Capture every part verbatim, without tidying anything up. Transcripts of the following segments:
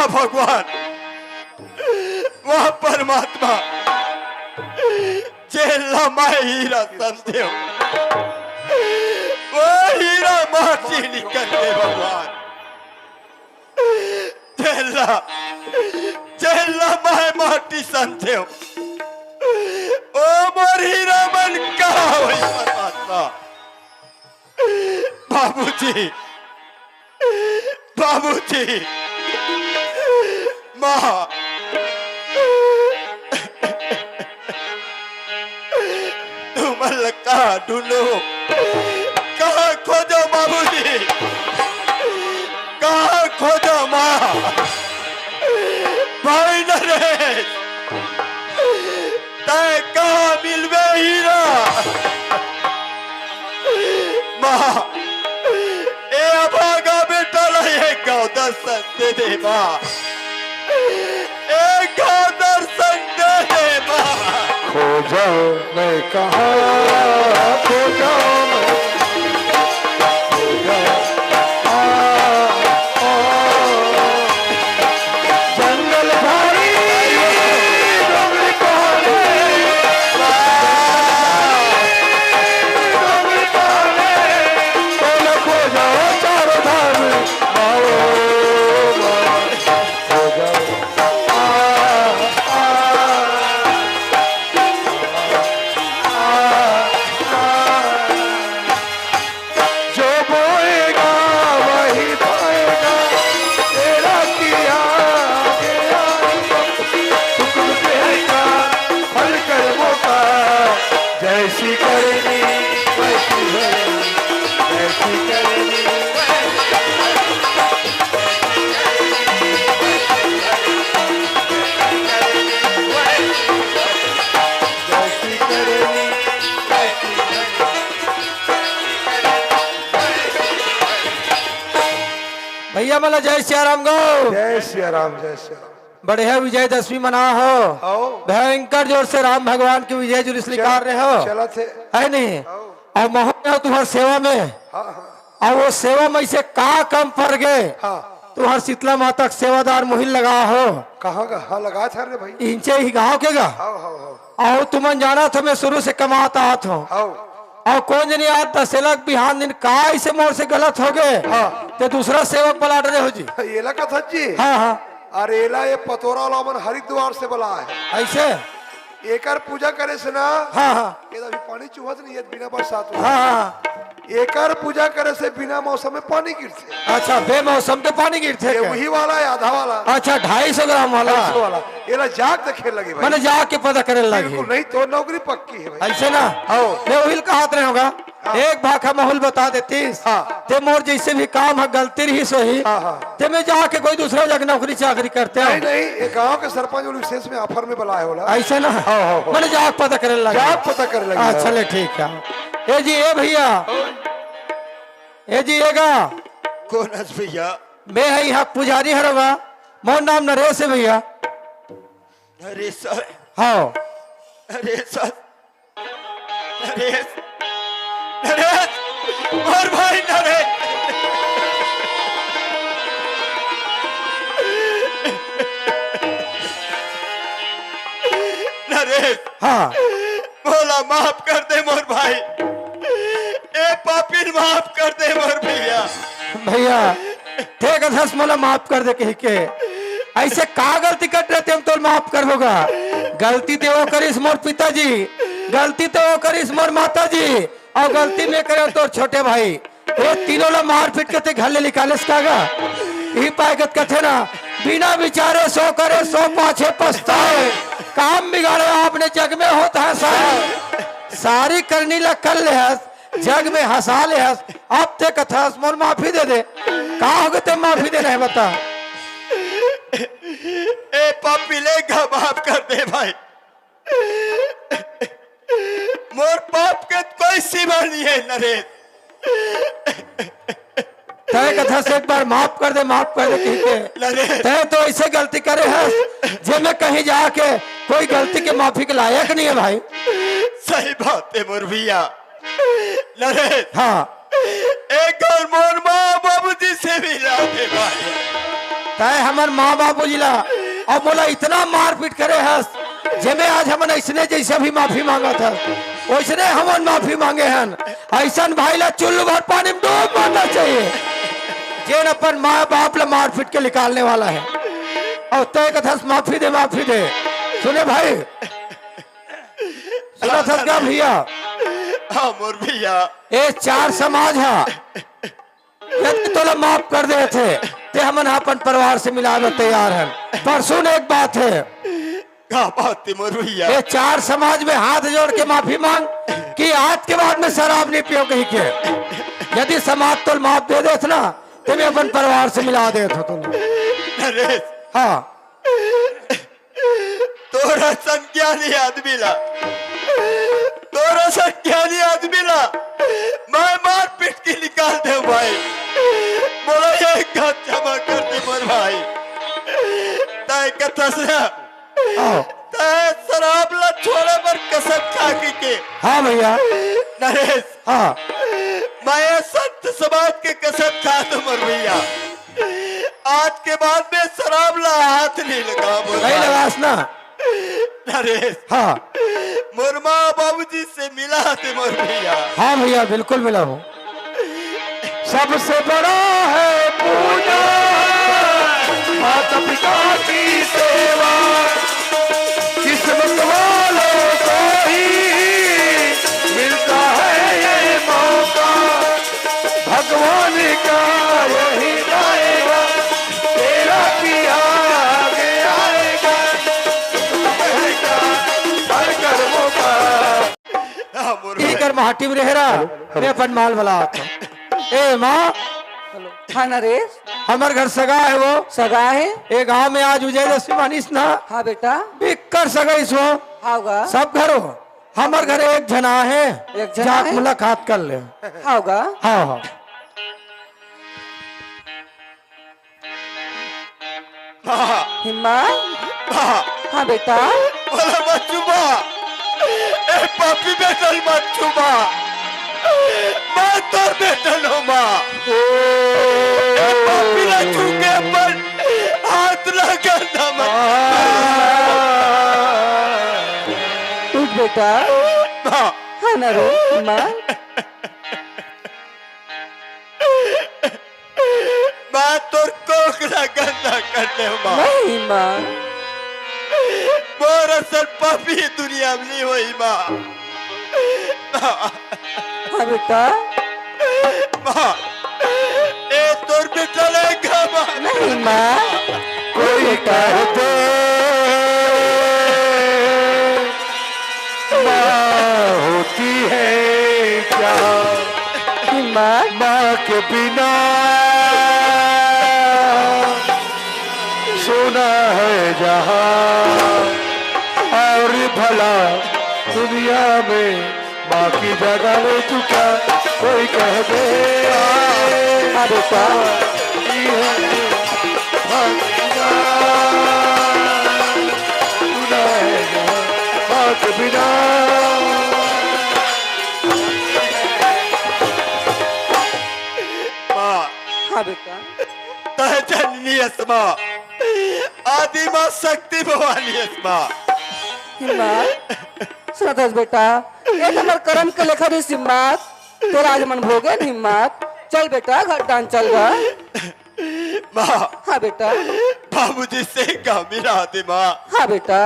भगवान, वाह परमात्मा, जेला मैं हीरा समझेंव, वो हीरा माटी निकल गे भगवान। जेला, जेला मैं माटी समझेंव, ओ मोर हीरा मन कहाँ होही परमात्मा? बाबूजी, बाबूजी, माँ, तुमन ला कहाँ ढूंढूं? कहाँ खोजों बाबूजी? कहाँ खोजों माँ? भाई नरेश, तैं कहाँ मिलबे हीरा? माँ, ए अभागा बेटा ला एक घांव दर्शन दे दे माँ, एक घांव दर्शन दे दे माँ। खोजों मैं कहाँ, खोजों मैं, खोजों, आ, आ, जंगल झाड़ी, डोंगरी पहाड़ी, डोंगरी पहाड़ी, तोला खोजों चारों धाम, आओ, खोजों, आ, आ, आ, आ। जो बोएगा वही पाएगा, तेरा किया गया कर्म, शुक्र तेरा फल कर्मों का, जैसी करनी वैसी भरनी, जैसी करनी वैसी भरनी, जैसी करनी वैसी भरनी। भैया मन ला जय सिया राम गो। जय सिया राम, जय सिया राम। बढ़िया विजयदशमी मना हो। आओ। भयंकर जोर से राम भगवान के विजय जुलूस चल-, निकाल रहे हो। चलत हे। है नहीं? आओ। अउ महूं हंव तुंहर सेवा में। हाँ, हाँ। अउ वो सेवा में से का कम पड़ गे? हाँ। तुंहर शीतला माता के सेवादार मुहिल लगा हो। कहाँ का? हाँ, लगा था रे भाई। इंचे ही गाँव के गा। हाँ, हाँ, हाँ। अउ तुमन जानत हो, मैं शुरू से कमात आत हंव। हाँ। अउ कोन जनी आज दसेला के बिहान दिन का अइसे मोर से गलत हो गे? हाँ। ते दूसरा सेवक बला डरे हो जी। एला कथस जी? हाँ, हाँ। अरे एला ये पतोरा वाला मन हरिद्वार से बला हे। अइसे? एकर पूजा करे से ना, हाँ, हाँ। ये तो अभी पानी चुहत नहीं है, बिना बरसात हुआ। हाँ, हाँ, हाँ। एकर पूजा करे से बिना मौसम में पानी गिरथे। अच्छा, बेमौसम के पानी गिरथे ये के? वही वाला है, आधा वाला। अच्छा, ढाई सौ ग्राम वाला। ढाई सौ वाला। एला जाके देखे लगी भाई। मने जाके पता करे लगी। बिल्कुल नहीं, तो नौकरी पक्की है भाई। अइसे ना? हाँ। मैं वही कहत रहे होगा। हाँ। एक भाखा महूं ल बता देतिस, हाँ। ते मोर जइसे भी काम ह गलती रहिस होही, हाँ, हाँ। ते मैं जाके कोई दूसरा जगह नौकरी चाकरी करतेंव। नहीं, नहीं, ये गांव के सरपंच वाले विशेष में offer में बलाए हे ओला। अइसे ना? हाँ, हाँ, हाँ। मने जाके पता करे लगी। जाके पता करे लगी, अच्छा, हाँ। ले ठीक हे। ए जी, ए भैया, ए जी, ए गा। कोन हस भैया? मैं हंव इहाँ पुजारी हरंव, मोर नाम नरेश हे भैया। नरेश सर। हाँ। नरेश सर। नरेश, नरेश, मोर भाई नरेश। नरेश, हाँ। मोला माफ कर दे मोर भाई, ए पापी ल माफ कर दे मोर भैया। भैया, ते कथस मोला माफ कर दे कहिके। अइसे का गलती कर डरे तें तोला माफ करहूं गा? गलती ते वो करिस मोर पिताजी, गलती ते वो करिस मोर माताजी, अउ गलती मैं करेंव तोर छोटे भाई। ये तीनों ला मार पीट के ते घर ले निकालेस का गा? इही पाय कथे ना, बिना विचारे सो करे, सो पाछे पछताए। काम बिगाड़े आपने जग में होत हंसाए। सारी करनी ला कर ले हस, जग में हंसा ले हस, अब ते कथस मोर माफी दे दे। का होगे ते माफी देना हे बता? ए पापी ल एक घांव माफ कर दे भाई। मोर पाप के कोई सीमा नहीं है नरेश। ते कथस एक बार माफ कर दे, माफ कर दे कहिके। नरेश। ते तो अइसे गलती करे हस, जे में कहीं जाके कोई गलती के माफी के लायक नहीं हे भाई। सही बात हे मोर भैया। नरेश। हाँ। एक घांव मोर माँ बाबूजी से मिला दे भाई। तैं हमर माँ बाबूजी ला अउ मोला इतना मारपीट करे हस, जेमे आज हमन अइसने जइसे भी माफी मांगत हस, वइसने हमन माफी मांगे हन। अइसन भाई ला चुल्लू भर पानी में डूब मरना चाहिए, जेन अपन माँ बाप ला मारपीट के निकालने वाला हे। अउ तैं कथस माफी दे, माफी दे। सुने भाई, सुनत हस का भैया? हाँ मोर भैया। ए चार समाज हा, यदि तोला माफ कर देथे, ते हमन अपन परिवार से मिलावे तैयार हन। पर सुन एक बात हे, का बात हे मोर भैया? ये चार समाज में हाथ जोड़ के माफी मांग कि आज के बाद में शराब नहीं पियो कही के। यदि समाज तोल माफ दे देत ना, ते मैं अपन परिवार से मिला देत हो तुम। नरेश, हाँ। तोर असन ज्ञानी आदमी ला, तोर असन ज्ञानी आदमी ला मैं मार पीट के निकाल देंव भाई। मोला एक घात क्षमा कर दे मोर भाई। तैं कथस ना, हाँ। तैं शराब ला छोड़े बर कसम खा के। हाँ भैया। नरेश, हाँ। मैं संत समाज के कसम खा देंव मोर भैया। आज के बाद में शराब ला हाथ नहीं लगावंव। नहीं लगास ना। नरेश। हाँ। मोर माँ बाबूजी से मिला दे मोर भैया। हाँ भैया, बिल्कुल मिला हूँ। सबसे बड़ा है पूजा, माता पिता की सेवा, किस्मत वालों को ही मिलता है ये मौका। भगवान का यही दायरा, तेरा किया आगे आएगा, हर कर्मों का। हाँ, बोलो। इही कर माटी में रह रहा, हेलो, हेलो। मैं अपन माल वाला आता हूँ। ए माँ, हाँ नरेश। हमर घर सगा हे वो। सगा हे? ए गांव में आज विजयदशमी मानिस ना। हाँ बेटा। बिक्कर सगा इस वो। हाँ गा। सब घर हो। हमर घर एक झन आहे, एक झन जाके आहे? मुलाकात कर ले। हाँ गा। हाँ, हाँ। माँ। हिम्मत। माँ। हाँ बेटा। बोला मत छू माँ। ए पापी बेटा ल मत छू माँ। मैं तोर बेटा नों माँ। ए पापी ला छू के अपन हाथ ला गंदा मत। उठ बेटा। माँ। हाँ ना रो माँ। माँ तोर कोख ला गंदा कर दे माँ। नहीं माँ। मोर असन पापी दुनिया में नहीं होही माँ। हाँ बेटा। माँ, ए तोर बेटा ले गा माँ। नहीं माँ। कोई कह दे, माँ होती है क्या? माँ। माँ के बिना सोना है जहाँ, और भला दुनिया में माँ की जगह ले चुका कोई कह दे। हाँ बेटा। माँ के बिना। माँ। हाँ बेटा। तह जननी अस माँ। आदि माँ शक्ति भवानी अस माँ। हिम्मत, सुनत हस बेटा, ए हमर करम के लेखा रहिस हिम्मत, तेला आज मन भोगे न हिम्मत। चल बेटा, घर डान चल गा। माँ। हाँ बेटा। बाबूजी से का मिला दे माँ। हाँ बेटा।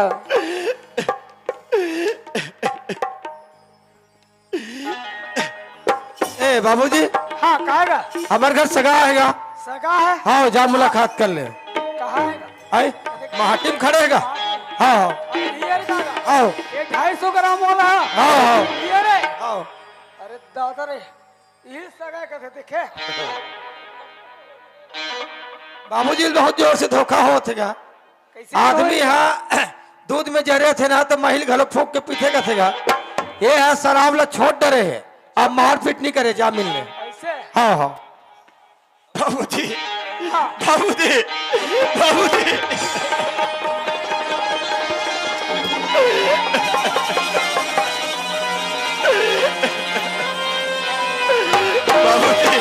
ए बाबूजी, हाँ, कहाँ गा? हमर घर सगा हे गा। सगा हे? हाँ, जा मुलाकात कर ले। कहाँ हे गा? आए, माटी में खड़े हे गा। हाँ, हाँ। ये रे दादा। आओ। ये ढाई सौ ग्राम वाला हे। हाँ, हाँ। ये रे। आओ। अरे दादा रे, ये सगा कथे देखे। बाबूजी बहुत जोर से धोखा होत हे गा। कैसे आदमी होई? हा दूध में जरे थे ना, तो महिल घलो फूंक के पीथे कथे गा। ये हा शराब ला छोड़ डरे हे, अब मारपीट नहीं करे, जा मिल ले। ऐसे? हाँ, हाँ। बाबूजी, हाँ। बाबूजी, बाबूजी। बाबूजी,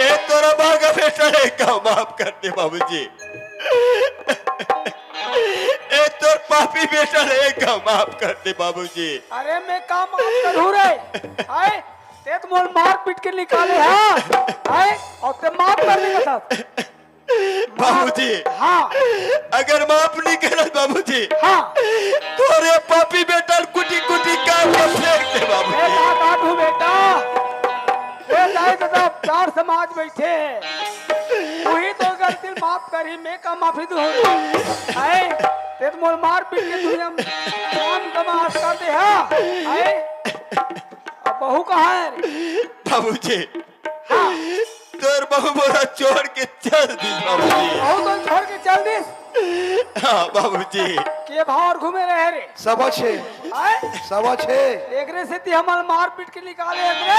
ए तोरा भागा बेटा। बेटा ला एक घांव माफ कर दे बाबूजी। ए तोर पापी बेटा ला एक घांव माफ कर दे बाबूजी। अरे मैं का माफ करूं रे? हाय, ते तो मोला मार पीट के निकाले हा। हाय, अउ ते माफ कर दे कथस। बाबूजी, हाँ। अगर माफ नहीं करस बाबूजी, हाँ। तोरे पापी बेटा ला कुटी कुटी काट के फेंक दे बाबूजी। ए, ना काटू बेटा। ए, जाए दादा, चार समाज बैठे हैं। तू ही तो गलती माफ करी, मैं का माफी दूँ? हाय, ते तो मोला मार पीट के दुनिया में नाम कमास कर दे हा। हाय, अब बहू कहाँ है रे? बाबूजी, हाँ। तोर बहू मोला छोड़ के चल दिस बाबूजी। बहू तो छोड़ के चल दिस? हाँ बाबूजी। के भाव घूमे रहे रे? सवा छे। हाय? सवा छे। एकरे सेती हमन मार पीट के निकाले एकरे।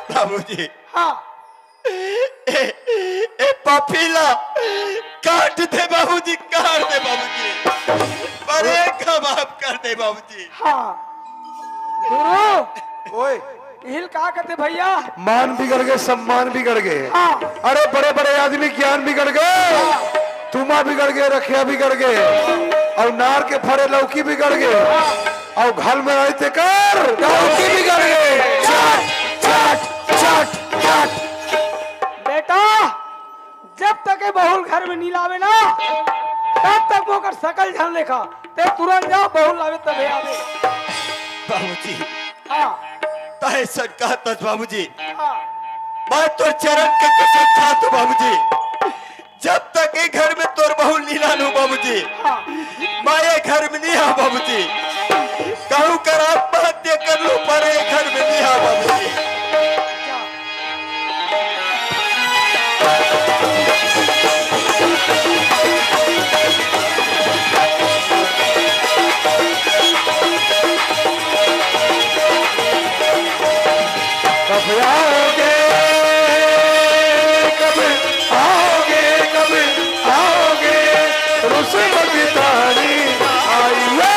बाबूजी। हाँ। ए, ए पापी ला काट दे बाबूजी, काट दे बाबूजी। पर एक घांव माफ कर दे बाबूजी। हाँ। गुरु। ओए। इही ल का कथे भैया? मान बिगड़ गे, सम्मान बिगड़ गे। हाँ। अरे बड़े बड़े आदमी ज्ञान बिगड़ गे। हाँ। तुमा बिगड़ गे, रखिया बिगड़ गे। अउ नार के फरे लौकी बिगड़ गे। हाँ। अउ घर में रहिथे कर लौकी बिगड़ गे। चट, चट, चट, चट। बेटा, जब तक ये बहू ल घर में नहीं लावे ना, तब तक मोकर सकल झन देखा। ते तुरंत जा, बहू ल लावे तभे आवे। बाबूजी। हाँ। तैं सच कहत हस बाबूजी। हाँ। मैं तोर चरण के कसम खात हूँ बाबूजी। जब तक ये घर में तोर बहू ल नइ लानहूँ बाबूजी, हाँ। मैं ये घर में नइ आहूँ बाबूजी। कहूँ कर आत्महत्या कर लूँ, पर ये घर में नइ आहूँ बाबूजी। कब आओगे, कब आओगे, कब आओगे, रुस्सम की तारीफ आई है।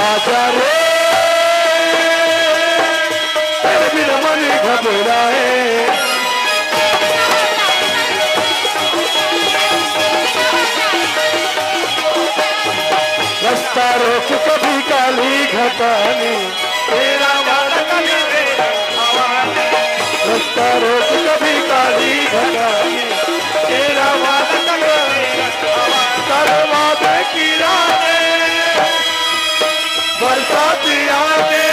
आजा रे, तेरे बिन मन घबराए। रास्ता रोक कभी काली घटा ने, तेरा वादा कभी मेरा आवाज। रास्ता रोक कभी काली घटा ने, तेरा वादा कभी मेरा आवाज। दरवाजे की राह में बरसात आवे,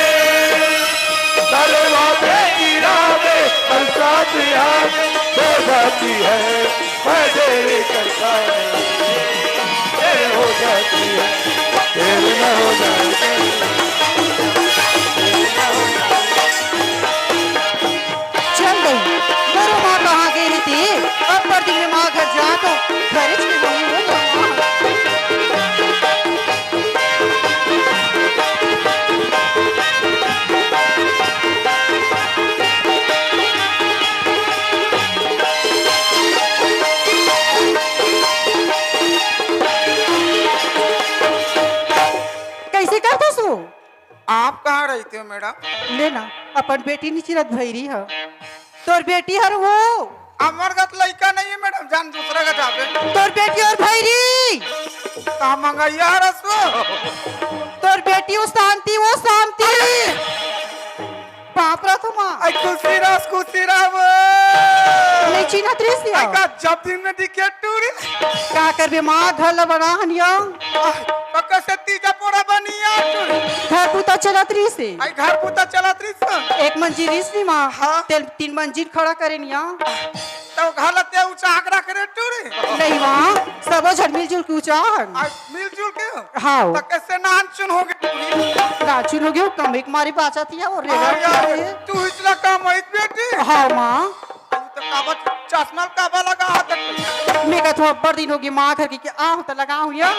दरवाजे की राह में बरसात आवे, हो जाती है। मैं देर करता हूँ, देर हो जाती है, देर न हो जाए। चल दई, मोरो माँ कहाँ गे रहिथे? अब्बड़ दिन में माँ घर जात हँव, घरेच में होही वो माँ। कइसे करथस वो? आप कहाँ रहिथे हो मैडम? ले ना, अपन बेटी नइ चिन्हत भैरी ह। तोर बेटी हर वो। हमर करा लइका नइ हे मैडम, जान दूसरा करा जाबे। तोर बेटी अउ भैरी। का मंगइया हरस वो? तोर बेटी वो शांति, वो शांति। बाप रे थमा। अई खुशी रह, खुशी रह वो। नइ चिन्हत रहिस या। अई का जब दिन में दिखे टूरी। का करबे माँ, घर ला बनाहन या। अई, त कइसे तीजा पोरा बनी या टूरी? घर बुता चलत रहिस हे। अई घर बुता चलत रहिस हे। एक मंजिल रहिस नी माँ, हाँ। तेला तीन मंजिल खड़ा करेन या। त घर ला ते ऊँचा आंकड़ा करे टूरी। नहीं माँ, सबो झन मिलजुल के ऊँचा हन। अई मिलजुल के? हाँ। त कइसे नानचुन होगे टूरी? नानचुन होगे, कमई के मारे बाँचत हे अउ रेंगत हे। तू इचला कमई बेटी? हाँ माँ। त काबर चश्मा काबर लगा हस? मैं कथों अब्बड़ दिन होगे माँ घर के, के आहूँ त लगाहूँ या।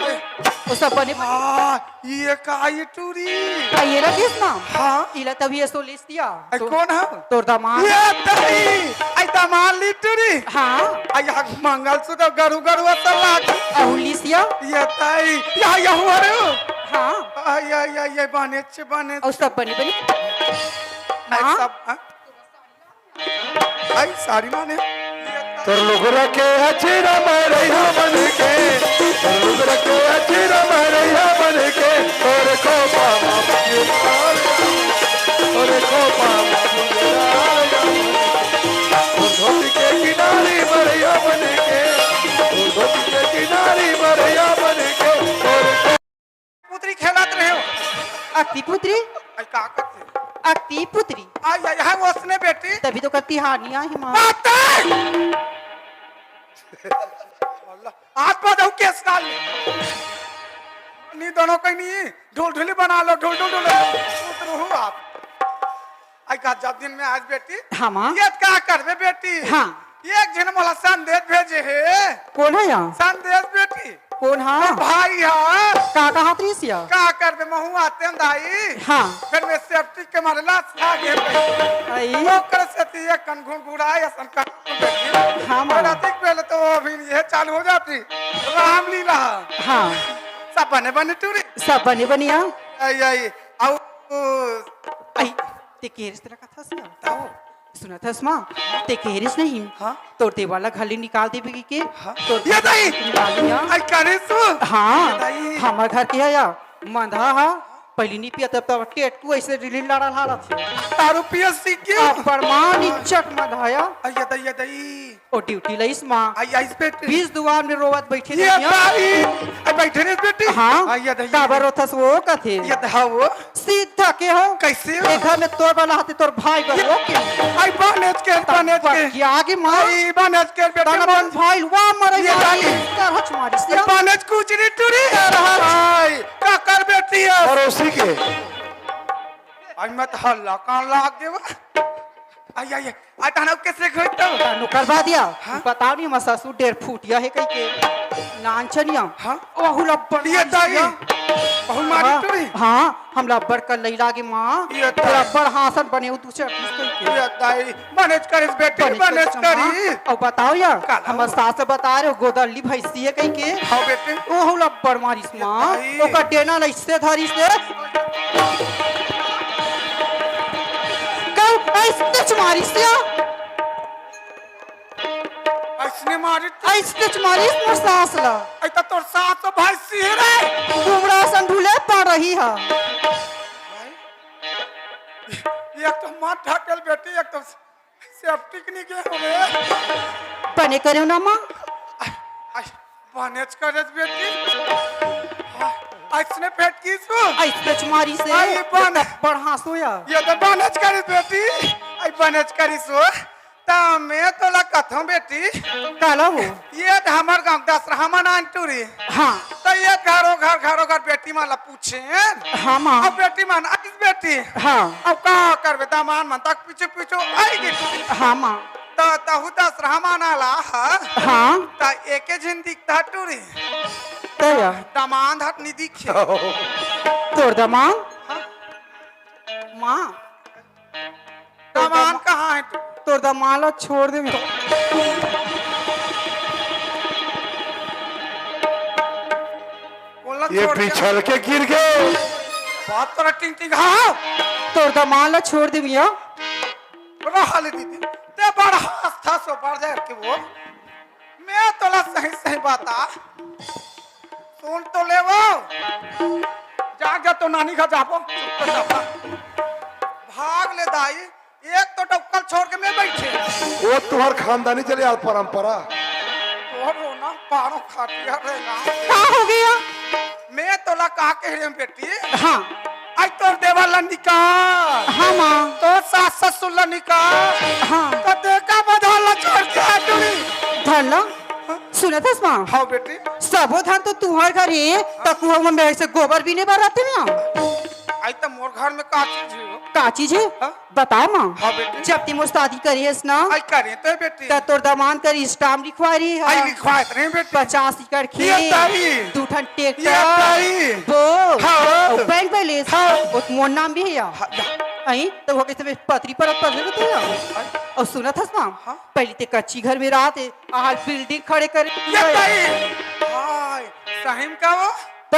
ओ सब बने बने। हाँ, ये का ये टूरी? आ, ये ला दिस ना? हाँ। इला तभी ऐसो लिस दिया। आई तो कौन है? तोर दामाद। ये दही, आई दामाद ली टूरी। हाँ। आई यहाँ मंगलसूत्र गरु गरु असल लाग। अहू लिस या। ये दही, या, या हुआ रे। हाँ। आई, आई, आई, ये बने, अच्छे बने। ओ सब बने बने। आई हाँ। सब, हाँ? आई साड़ी माने। तोर लुगरा के अचीरा मरैया बन के, तोर लुगरा के अचीरा मरैया बन के, तोर खोपा मा बुझे डाल, तोर खोपा मा बुझे डाल, तोर धोती के किनारी मरैया बन के, तोर धोती के किनारी मरैया बन के, तोर पुत्री खेलत रहे हो। अति पुत्री? आई का करते? अति पुत्री। आई, आई, हम उसने बेटी। तभी तो करती हानि आई माँ। बात है। अल्लाह, आज बात हो केस डाल ले। नी दोनों कहीं नहीं, ढोल ढोली बना लो, ढोल ढोल ढोल। उतरू हूँ आप। आई का जब दिन में आज बेटी। हाँ, माँ। ये का करबे बेटी? हाँ। एक झन मोला संदेश भेजे हे। कौन है यहाँ? संदेश बेटी। कौन है? ओ भाई हा। का कहा तरीस या? का करबे महू आते हैं दाई। हाँ। फिर मैं सेफ्टी के मारे लाश खा गए। आई। ओकर सेती एक कन घुड़घुड़ाए असन कर बेटी। हाँ, माँ। रात के पहले तो अभी ये चालू हो जाती। रामलीला। हाँ। सब बने बने टूरी। सब बने बने या। आई, आई। आउ, आई, ते केरिस तेरा कथा से। ताऊ। सुनत हस माँ, ते केरिस नहीं। हाँ? तोर देवर ला घर ले निकाल देबे के। हाँ? तोर ये देवर दाई! ला निकाल दिया। आई करे सु? हाँ, ये दाई! हमर घर के है या, मंधा हा, पहली नी पिया तब तब टेटकू ऐसे रिलील लड़ा लड़ा थे। दारू पिया सीख के? अब्बड़ माँ निचट मंधा या। आई ये दाई, ये दाई। ओ ड्यूटी लइस माँ। आई, आइस बेटी। बीस दुआर में रोवत बैठे ये रहिया। दाई! आई बैठे रहे बेटी? हाँ? आई ये दाई। काबर रोथस वो कथे? ये दाई वो। सीधा के हो। कैसे हो? ए घर में तोर वाला हाथे तोर भाई बर हो के। आई बनेच के, बनेच के। क्या आगे माँ? आई बनेच के बेटे तन मन। अपन भाई वा मरे ये मारी। दाई। कर हच मारी से। बनेच कुछ नहीं टूरी। कर हच। आई, का कर बेटी है? पड़ोसी के। आई मत हल्ला कान लाग देवा। आई, आई, आई। आ, तानव कैसे घर तो? तानव करवा दिया। हाँ? बताओ नहीं, मसा सु डेढ़ फुटिया है कहीं के। नान चनिया। हाँ? ओहू ला बढ़िया ये दाई। दिया। ओहू मारी हाँ, टूरी। हाँ, हम ला बड़ कर लई लागे माँ। ये दाई। पूरा बड़ हासन बने उ दूसरे पीस कहीं के। ये दाई, बनेच करिस बेटी, बनेच बनेच करिस माँ। करिस। और बताओ या, काला हमर हो? सास बता रहे हो, गोदल्ली भैंसी है कहीं के। हाँ बेटी। ओहू ला बड़ मारिस ये माँ। दाई। ओकर डेना ला इससे धरिस से। कल ऐसने च मारिस या। ऐसने मारी तो। ऐसने च मारिस मोर सास ला। ऐ तो तोर सास तो भाई सिहरे। कुमड़ा सन ढूले पड़ रही है। एक तो माथ ढकेल बेटी, एक तो सेप्टिक नहीं गए होवे। बने करे ना माँ। आई, आई, बनेच करेच बेटी। हाँ, ऐसने फेंट की सु। ऐसने च मारिस से। आई बन। बड़ हाँसो या। ये तो बनेच करिस बेटी। आई बनेच करिस सु। त मैं तोला कथों बेटी। काला हो? ये तो हमर गाँव दसरहा मनान टूरी। हाँ। तो ये घरो घर, घरो घर बेटी मन ला पूछे। हाँ, माँ। अब बेटी मन आइस बेटी। हाँ। अब का करबे, दामाद मन तक पीछे पीछे आई गे। हाँ, माँ। त तहू दसरहा मनाला हा। हाँ। त एके झिन दिखता टूरी। त या? दामाद हट नी दिखे। तोर दामाद? हाँ। माँ। दामाद कहाँ है तू? तोर दामाद ला छोड़ दे। बोला ये छोड़ दे। पिछल के गिर गए। बात तो टिंग टिंग, हाँ। तोर दामाद ला छोड़ दे मिया। रहा ले दीदी, ते बड़ा हंस था सो बढ़ जाए के वो। मैं तोला सही सही बता। सुन तो ले वो। जा, जा तो नानी घर जाबो। भाग ले दाई। एक तो डौकल छोड़ के मैं बैठे। वो तुम्हार खानदानी चले आ परंपरा। तोर रोना पारो खाटिया रे ना। का हो गया? मैं तोला का कह रहे हूँ बेटी? हाँ। आई तोर देवर ला निकाल। हाँ, माँ। तोर सास ससुर ला निकाल। हाँ। तो देखा बधाला छोड़ के आ टूरी। धन ला। सुनत हस माँ? हाँ बेटी। सबो धन तो तुहर घर हे, त कुआं में मेरे से गोबर बीने बर आते ना। आ, अई त मोर घर में का चीज हे वो? का चीज हे? हाँ? बता माँ। हाँ बेटी। जब ते मोर शादी करे हस ना, आई करे तो बेटी। त तोर दामाद कर स्टाम्प लिखवाए रहे हे। आई लिखवाए तो नहीं बेटी। पचास एकड़ ये खेत, ताई। दू ठन ये ट्रैक्टर, ताई। बोर, हाँ। अउ बैंक बैलेंस, हाँ। अउ मोर नाम भी हे या। हाँ, या। अई त वो कइसे पतरी पर पतरी तो या। हाँ। अउ सुनत हस माँ, हाँ। पहली ते कच्ची घर में रहत हे, आज बिल्डिंग खड़े करे। ये ताई। हाय, सही में का वो? त?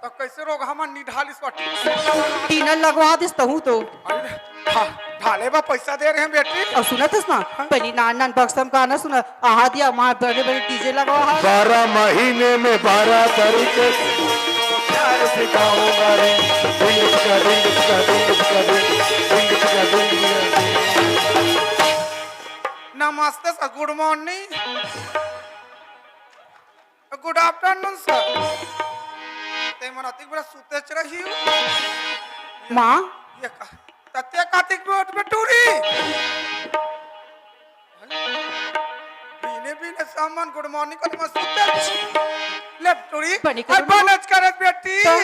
त कइसे रोगहा मन निढालिस वा टीना? टीना लगवा दिस तहूँ तो। अरे, ढा-, ढाले बर पैसा दे रहे हैं बेटी। अउ सुनत हस ना, हाँ। पहली नान नान बक्सा में गाना सुना, आहा दिया मार बड़े बड़े डीजे लगवा हा। बारह महीने में बारह तारीख को प्यार सिखाऊंगा रे। रिंग टिका, रिंग टिका, रिंग टिका, रिंग, रिंग टिका, रिंग टिका। नमस्ते सर, गुड मॉर्निंग। गुड आफ्टरनून सर। ते मन अतिक बेरा सुतेच रही हो। माँ। ये का? तते कातिक में उठ बे टूरी। बिने बिने सामान गुड मॉर्निंग कर मैं सुतेच। ले टूरी। बनी आई करो ना। बनच करत बेटी। तो?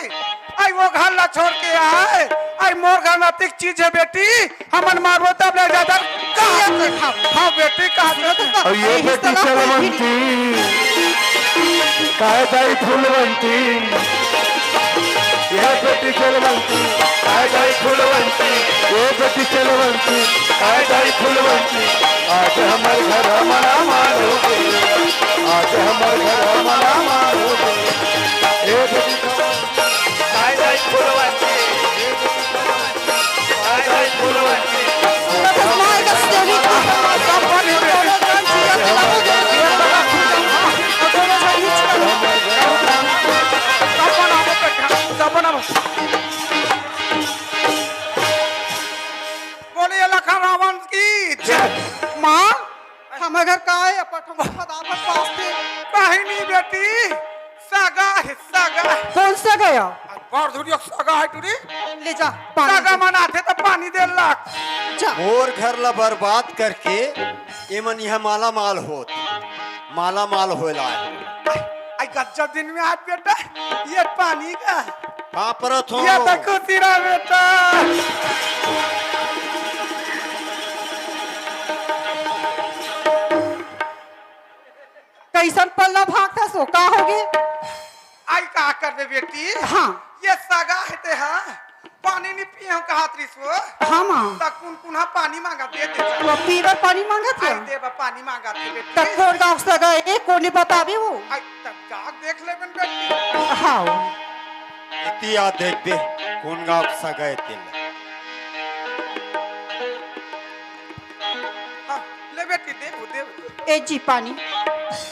आई वो घर ला छोड़ के आए। आई मोर घर में अतिक चीज हे बेटी। हमन मारबो तब ले जादा। कहाँ से खाओ? हाँ बेटी, कहाँ से? सुनो तो, अउ ये यही बेटी सलाह चलवंती, काहे दाई फूलवंती? ये बेटी चलवंती, काहे दाई फूलवंती? ये बेटी चलवंती, काहे दाई फूलवंती? आज हमर घर मना मारो, आज हमर घर मना मारो। ये बेटी चलवंती, काहे दाई फूलवंती? बोलिए लखन रावण की जय। माँ, हमर घर का हे? अपन हम फटाफट पास थे। कहीं नहीं बेटी, सगा हे, सगा। कौन सगा हे? बड़ धुरिया सगा हे टूरी। ले जा, पानी सगा दे। मनाथे त पानी दे लाख। जा। मोर घर ला बर्बाद करके एमन इहाँ माला माल होत, माला माल होए ला आए। आई गज्जब दिन में आज बेटा, ये पानी का। का परत हो? ये तो खुशी रहा बेटा। कइसन पल्ला भागथस वो? का होगे? आई का करबे बेटी? हाँ। ये सगा हे ते हा, पानी नी पिए हो कहत रिस वो। हाँ माँ। त कुन कुन हा पानी मांगा दे दे। वो पीबर पानी मांगत हे? आई देबा पानी मांगा दे बेटी। त कोन गाँव सगा हे, कोने बताबे वो? आई तब जा देख लेबे न बेटी। हाँ। इतिया देखबे, कोन गाँव सगा हे तेला। हाँ, ले बेटी, देबो, देबो। ए जी, पानी।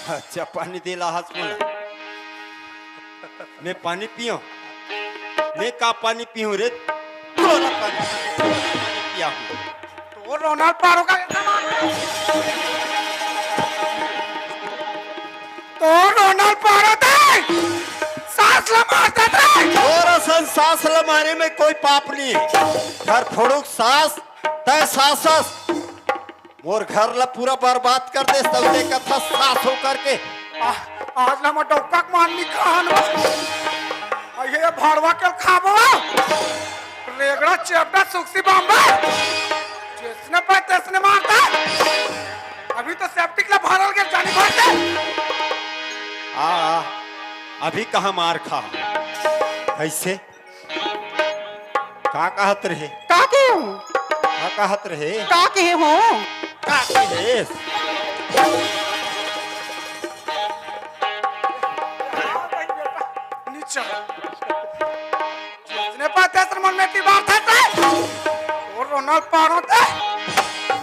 अच्छा, पानी दे ला हस मोला। मैं पानी पियो? मैं का पानी पीहूँ रे? तोला पानी, पानी पिया हूँ। तो रोनाल्ड पारो का तो रोनाल्ड पारो ते सास ला मार देते। तोर असन सास ला मारे में कोई पाप नहीं। घर फोड़ुक सास, तय सासस। मोर घर ला पूरा बर्बाद कर देस, तब देखत हस सास हो करके। आ, आज ला मैं डौका के मार निकाल। आ, ये भड़वा के खाबो। रेगड़ा चेपटा सुक्सी बम्बा। जइसने पाए तइसने मारता। अभी तो सेप्टिक ला भरल के जानी भर दे। आ, आ, अभी कहाँ मार खा? कइसे? का कहत रहे? का कहे हो? का कहत रहे? का कहे हो? का कहे? नीचा। जिसने पाते श्रमण में ती बात है ते। और रोनाल्ड पारो ते।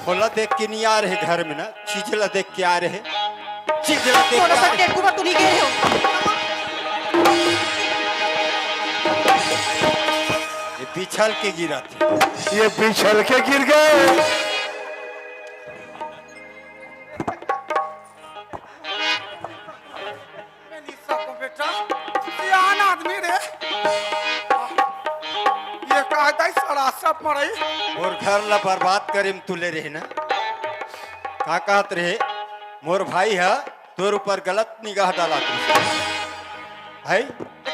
खोला देख के नहीं आ रहे घर में ना। चीज ला देख के आ रहे, चीज ला देख के आ रहे। टेटू बर तो नहीं गए हो? ये बिछल के गिरा थे। ये बिछल के गिर गए। मैं नहीं सकूं बेटा, सियान आदमी रे। ये कहता है सरासर मरई। और घर ला बर्बाद करे में तुले रहे ना। का कहत रहे? मोर भाई है, तोर ऊपर गलत निगाह डाला तू। है?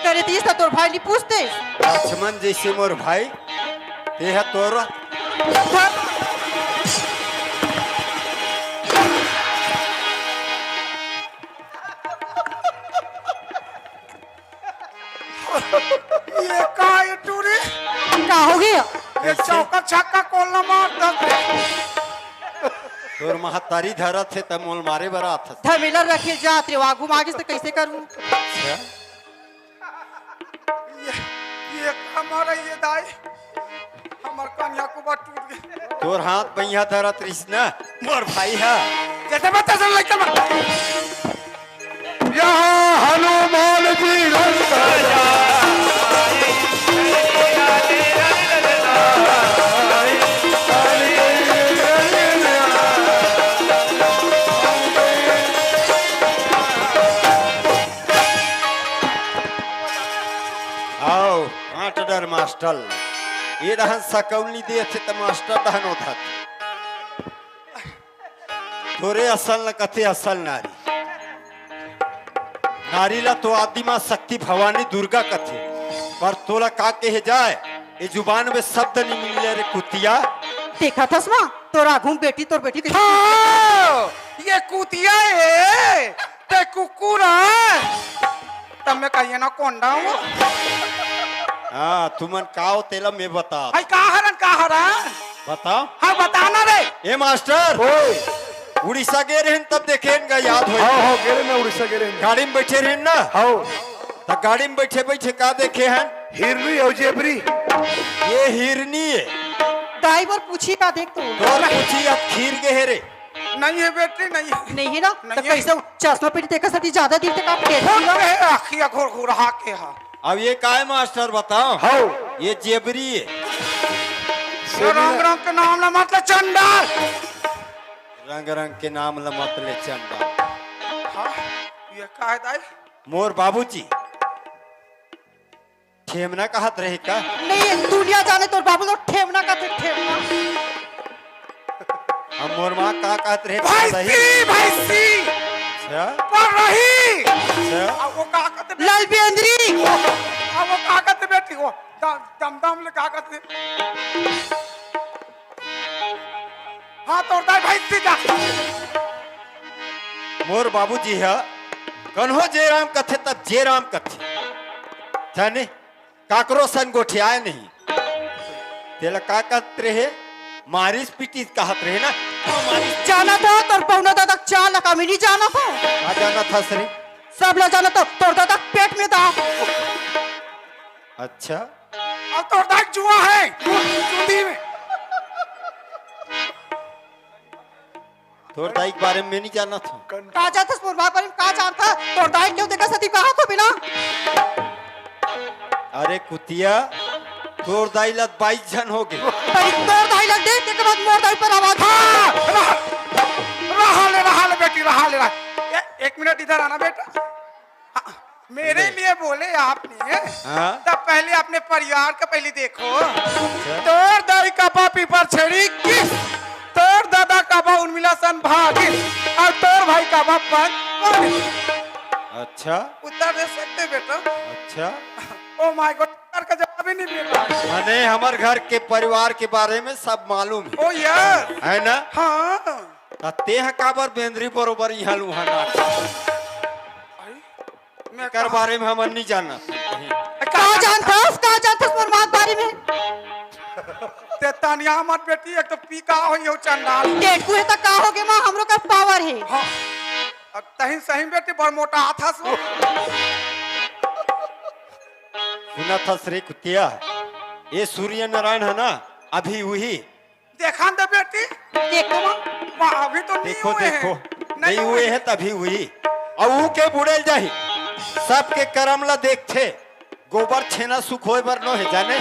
करे तीस त तोर भाई नी पूछते। लक्ष्मण जैसे मोर भाई, तेहा तोर। ये का ये टूरी? का हो गया? ये चौका छक्का कोन ला मारत हे? तोर महतारी धरत हे त मोल मारे बर आथस। धमेला रखे जात रे, आगू मागिस त कैसे करूं? अच्छा। ये, ये का मारा ये दाई? हमर कनिया कुबर टूट गे। तोर हाथ बइहा धरत रहिस ना, मोर भाई हा। जैसे बच्चा सन लइका मन। यहाँ हनुमान जी लंका आओ, आठ डर मास्टर। ये डहन सकौली देथे त मास्टर डहन ओधत। तोरे असल न कथे असल नारी। नारी ला तो आदि माँ शक्ति भवानी दुर्गा कथे, पर तोला का कहे जाए, ये जुबान में शब्द नहीं मिले रे कुतिया। देखा थस माँ, तोर आगू में बेटी, तोर बेटी देख। हाँ, ये कुतिया है, ते कुकुर है, तब मैं कहिए ना कोंडा हूँ। हाँ, तुमन का हो तेला मैं बता। आई का हरन, का हरन? बताओ। हाँ, बताना रे। ए मास्टर, ओए। उड़ीसा गे रहेन तब देखे हन गा, याद होय। हाँ, हाँ, गे रहेन ना, उड़ीसा गे रहेन। गाड़ी में बैठे रहेन ना? हाँ। त गाड़ी में बैठे बैठे का देखे हन? हिरनी अउ जेबरी। ये हिरनी है। दाई बर पूछी का देख तू। तोर पूछी अब खीर गे हे रे। नहीं है बेटी, नहीं है। नहीं है ना? नहीं त है। कैसे चश्मा पहनी तेकर सेती ज्यादा दिन तक आप देख ओ, लो। ए, आखिया घोर घोरहा के हा। अब ये काय मास्टर बताओ? हौ। ये जेबरी है। ये रंग रंग के नाम ला मत ले चंडाल। रंग रंग के नाम ला मत ले चंडाल। हाँ, ये का है दाई? मोर बाबूजी ठेमना कहत रहे का? नहीं, दुनिया जाने तोर बाबू ला ठेमना कहथे, ठेमना। अब मोर माँ का कहत रहे? भैंसी, भैंसी। अच्छा। पर रही। अच्छा। अब वो का कहत रहे? ललबेंदरी। अब वो का कहत बेटी वो? दम, दम, दम ले का कहत? हाँ, तोर दाई भैंसी जा। मोर बाबूजी ह कन्हो जे राम कथे तब जे राम कथे। जाने काकरो सन गोठियाए नहीं। तेला का कहत रहे? मारिस पीटिस कहत रहे ना। हाँ, मारिस। जानत हो तोर पौना दादा के चाल ला का मैं नहीं जानत हो? का जानत हस रे? सब ला जानत हो, तोर दादा के पेट में दा। अच्छा। अब तोर दाई के जुआ है, चुंदी में। तोर दाई के बारे में नहीं जानत हो। का जानथस मोर बाप बारे में का जानथा? तोर दाई क्यों देखा सती कहा तो बिना? अरे कुतिया, तोर दाई ला बाईस झन हो गे। अरे तोर दाई ला देख के बाद मोर दाई पर आवाज। हाँ, रहा, रहा ले, रहा ले बेटी, रहा ले, रहा। ए, एक मिनट इधर आना बेटा। हाँ, मेरे लिए बोले आपने, हाँ? तब पहले अपने परिवार का पहले देखो। अच्छा। तोर दाई का बाप पीपर छड़ी किस, तोर दादा का बा उर्मिला सन भागिन, और तोर भाई का बा पंच। अच्छा। उत्तर दे सकते बेटा। अच्छा। Oh my God, उत्तर का जवाब ही नहीं मिल रहा है। माने हमर घर के परिवार के बारे में सब मालूम है। Oh yes। है ना? हाँ। त तेह काबर बेंदरी बरोबर इहाँ लुहा नाच? भाई, मैं एकर कहा बारे में हमन नहीं जानत। का जानथस, का जानथस मोर माँ के बारे में? ते तनिया मत बेटी, एक तो पी का हो यो चंडाल। टेटकू है त का हो गे माँ, हमरो का पावर है। हाँ। अब तही सही बेटी बड़ मोटा हाथ हस। सुनत हस रे कुतिया, ये सूर्य नारायण है ना, अभी वही। देखा न दे बेटी। देखो माँ। माँ, अभी तो नहीं देखो, हुए देखो, हैं। नहीं नहीं हुए हुए हैं। हैं तभी हुई। और ऊ के बुड़ेल जाही, सबके करम ला देखथे। गोबर छेना सुखोए बर नो हे जाने।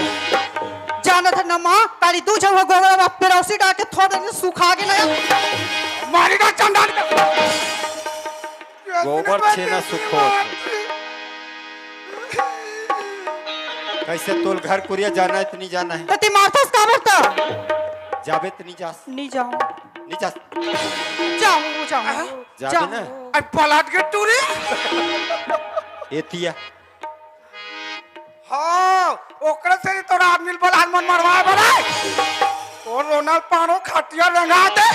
जानत हे न माँ, काली दू झन हो गोबर में पेरौसी डाल के थोड़ देर में सुखा गे ना। मारी ना चंडाल का। गोबर छेना सुखोए। कैसे तोल घर कुरिया जाना है, इतनी जाना है? त ते मारथस काबर त? जाबे त नहीं जास। नहीं जाऊँ। नहीं जास। जाऊँ, जाऊँ, जाबे जाऊँ। ना। आई पलट के टूरी। एतिया। ओकरे से ही तोर आदमी ल बलान मन मरवाए बलाए। तोर रोनल पानो खटिया रेंगा दे।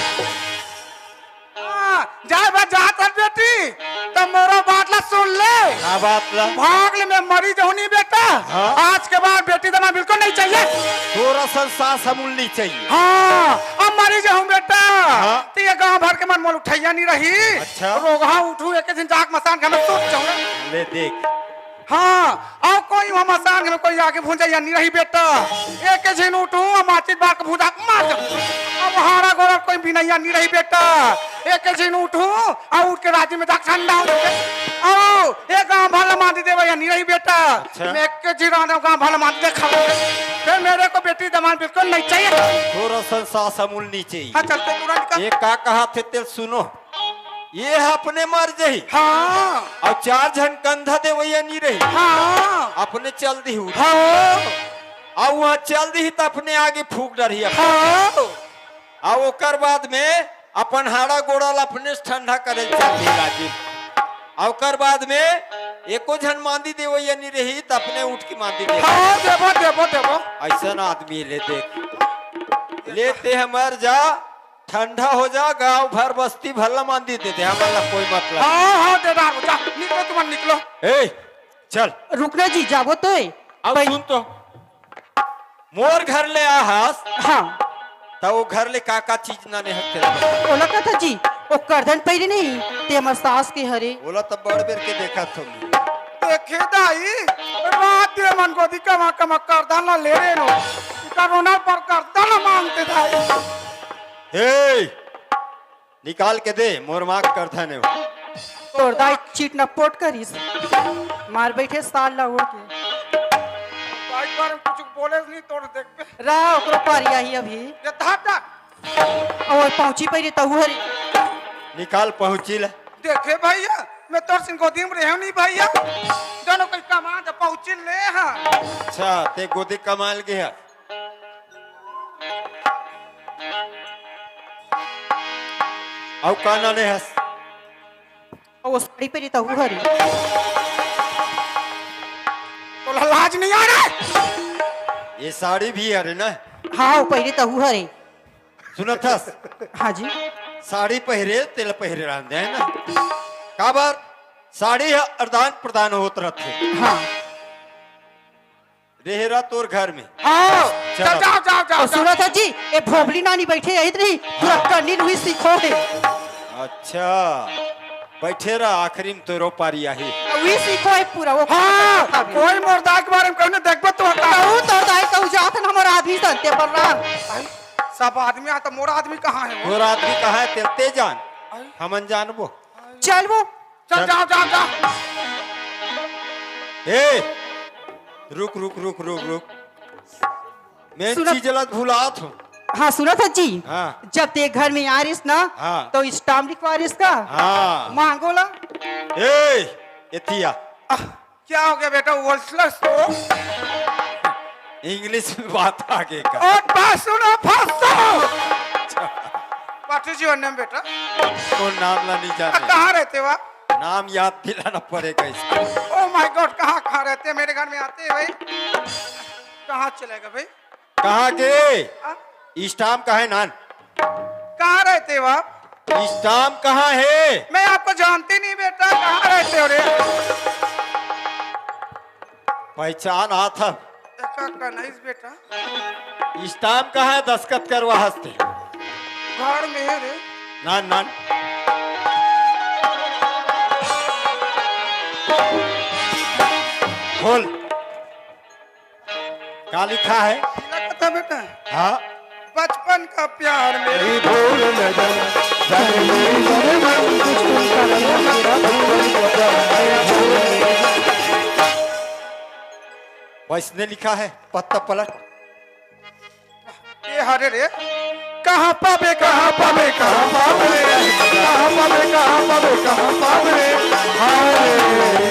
हाँ, जाए बा जात हस बेटी, त मोरो बात ला सुन ले। का बात ला? भाग ले, मैं मरी जाऊँ नहीं बेटा। हाँ। आज के बाद बेटी दमाद बिल्कुल नहीं चाहिए। तोर असन सास हमन ल नहीं चाहिए। हाँ, अब मरी जाऊँ बेटा। हाँ। त ये गांव भर के मन मोला उठइया नहीं रही। अच्छा। रोगहा उठूँ, एक दिन जाके मसान घर में सुत जाऊँ। ले देख। हाँ, अउ कोई वहाँ मसान में कोई आके भूंजइया नहीं रही बेटा। एक झिन उठूँ, हम माचिस बार के भूंजा के मार जाऊँ। अब हाड़ा गोड़ा कोई बिनइया नहीं रही बेटा। एक झिन उठूँ, अउ उठ के राजी में जाके ठंडा हो जाऊँ। अउ ये गांव भर ला मांदी देवइया नहीं रही बेटा। अच्छा। मैं एक झिन आने गांव भर ला मांदी दे खा। फिर मेरे को बेटी दमाद बिल्कुल नहीं चाहिए। तोर असन सास हमन ल नहीं चाहिए। हाँ, चलते तुरंत का। ये का कहाथे तेला सुनो। ये ह अपने मर जही। हाँ। अउ चार झन कंधा देवइया नहीं रही। हाँ। अपने चल दिही। हाँ। अउ वहाँ चल दिही त अपने आगी फूँक डरही। हाँ। अउ ओकर बाद में अपन हाड़ा गोड़ा ला अपने से ठंडा करे ल चल दिही राजी। अउ ओकर बाद में एको झन मांदी देवइया नहीं रही त अपने उठ के मांदी दे। हाँ, देबो, देबो, देबो। अइसन आदमी ले देख। ले ते ह मर जा। ठंडा हो जा, गांव भर बस्ती भर ला मांदी दे दे, हमन ला कोई मतलब नहीं। हाँ, हाँ, दे डार, जा, निकलो तुमन, निकलो। ए, चल। रुक ना जी, जाबो तो ए। अब पै- सुन तो, मोर घर ले आहस, हाँ। त वो घर ले का का चीज लाने हस तेला? ओला कथा जी, वो करधन पहिरे नहीं, ते हमर सास के हरे। ओला त बड़ बेर के देखत हों। देखे दाई, रात दे मन गोदी कमा कमा करधन ला ले रहे नो, इका रोना पर करधन ला मांगते दाई। हे, निकाल के दे, मोर माँ के करधन हे वो। तोर दाई चिटनपोट करिस, मार बइठे साल ला ओढ़ के। दाई बारे में कुछ बोले नहीं, तोर देखबे। रा, ओकरो पारी आही अभी। ये धार दा। अउ पहुँची पहिरे तहू हरे। निकाल पहुँची ले। देखे भइया, मैं तोर संग गोदी में रहेंव नहीं भइया। दोनों कोई कमा दे पहुँची ले हाँ। अच्छा, ते गोदी कमाए ल गे हे। अउ का लाने हस? अउ वो साड़ी पहिरे तहू हरे। तोला लाज नहीं आ रहा है? ये साड़ी भी हरे ना? हाँ, वो पहिरे तहू हरे। सुनत हस? हाँ जी। साड़ी पहिरे, तेला पहिरे रहन दे, है ना? काबर? साड़ी ह आदान प्रदान होत रथे। हाँ। रेहे रा तोर घर में। हाँ, चल। जाओ, जाओ, जाओ, जाओ, अउ जाओ। सुनत हस जी, ए भोभली नानी बइठे रहित रही, पूरा हाँ। कन्नी ल उही सीखो हे। अच्छा, बइठे रह, आखिरी में तोरो पारी आही। उही सीखो हे पूरा, वो हाँ, कोई मोर दाई के बारे में कहूँ ना देखबे तो कहूँ तोर दाई कहूँ जात हन हमर आदमी सन, ते बर रह। सब आदमी आ, त मोर आदमी कहाँ हे वो? तोर आदमी कहाँ हे, तेला ते जान। आई। हमन जानबो। चल वो। चल, चल। जाओ, जाओ, जाओ। ए, रुक, रुक, रुक, रुक, रुक। मैं सुनत चीज ला भुलात हूँ। हाँ, सुनत हस जी। हाँ। जब ते घर में आ रहिस ना, हाँ। त stamp लिखवा रहिस का? हाँ। मांगो ला। ए, एतिया। आह, क्या हो गया बेटा, उलझलस तो? English में बात आगे का। और बात सुनो, फंसो। What is your name, बेटा? वो नाम ला नहीं आ, जाने। कहाँ रहते हो आप? नाम याद दिलाना पड़ेगा इसको। Oh my God, कहाँ, कहाँ रहते हैं? मेरे घर में आते हैं भाई। कहाँ चलेगा भाई? कहाँ के? हाँ? Stamp कहाँ हे नान? कहाँ रहते हो आप? Stamp कहाँ हे? मैं आपको जानती नहीं बेटा, कहाँ रहते हो रे? पहचान आत हे। देखा का नहीं बेटा? Stamp कहाँ हे? दस्तखत करवा हस ते। घर में है रे। नान, नान। खोल। का लिखा हे? का लिखा था बेटा? हाँ। बचपन का प्यार मेरे नहीं भूल न जाना, जाने मेरी जाने मन तुझको करना मेरा भूल न जाना। वैसने लिखा हे, पत्ता पलट। ए हरे रे, कहाँ पाबे, कहाँ पाबे, कहाँ पाबे, कहाँ पाबे, कहाँ पाबे, कहाँ पाबे, हाय रे।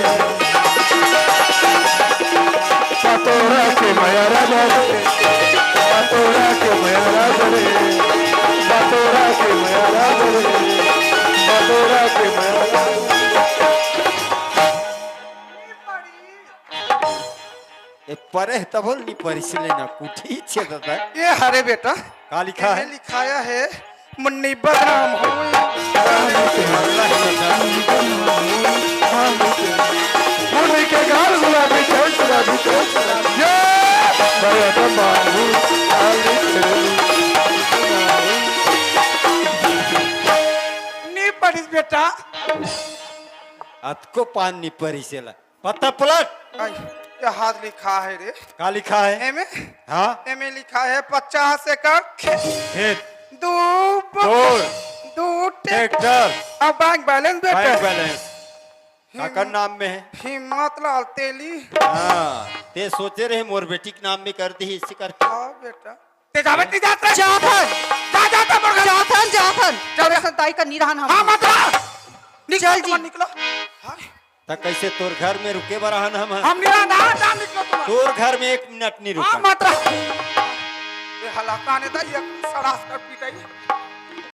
पतोरा के मया राजा रे, पतोरा के मया राजा रे, पतोरा के मया राजा रे, पतोरा के मया राजा रे। ए परे तभल नी परिस ले ना कुठी छे दादा। ये हरे बेटा, का लिखा है? लिखाया है, मुन्नी बदनाम हो। मुन्नी के गाल गुलाबी, चोंच गुलाबी, चोंच गुलाबी। ये भैया तो बाबू, नी पढ़िस बेटा। अतको पान नी परिसेला। पत्ता पलट। आई, ये हाथ लिखा है रे। का लिखा है? एमे, हाँ। एमे लिखा है पचास एकड़ खेत, खेत, दो दो दो ट्रैक्टर, अब बैंक बैलेंस बेटा। Bank balance. काकर नाम में है? हिम्मत लाल तेली। हाँ, ते सोचे रहे मोर बेटी के नाम में कर दी, इसी करके। हाँ बेटा। ते जावे नहीं जाता। जाथन। जा जाता मोर घर। जाथन, जाथन। जा, जा। संताई का निरहन हम। हाँ मत रहा। चल जी। मत निकलो। हाँ। त कैसे तोर घर में रुके बर आहन हम? हम नहीं रहा ना, ना निकलो तुम। तोर घर में एक मिनट नहीं हाँ रुका। मत रहा। ये हला काने दा, ये सड़ास कर पिटाई।